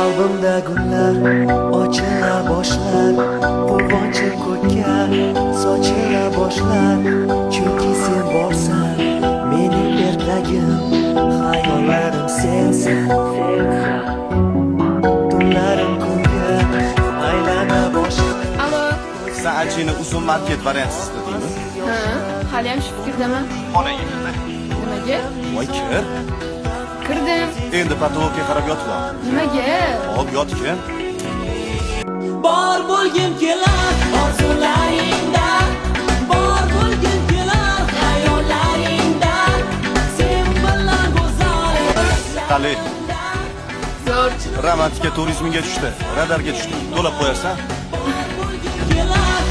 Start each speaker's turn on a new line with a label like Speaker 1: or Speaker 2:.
Speaker 1: Qalbimda gullar ochila boshlar, quvonchim ko'kka sochila boshlar, chunki sen borsan, mening ertagim, xayollarim sensan. Tunlarim kunga aylana boshlar.
Speaker 2: Alo.
Speaker 3: San achini Uzum Market variantisi istadingmi?
Speaker 2: Ha, haliyam shu fikrdaman.
Speaker 3: Xonaga kirdi.
Speaker 2: Nimaga?
Speaker 3: Voy, kir.
Speaker 2: Kirdim.
Speaker 3: Endi потолок ka qarab yotib ol.
Speaker 2: Nimaga?
Speaker 3: Hop, yotgin.
Speaker 1: Bor bo'lgim kelar orzularingda, bor bo'lgim kelar xayollaringda, sen bilan go'zal.
Speaker 3: Qali?
Speaker 2: Zo'r.
Speaker 3: Romantika turizmiga tushdi. Radarga tushdi. To'lab qo'yarsan.
Speaker 1: Kelar.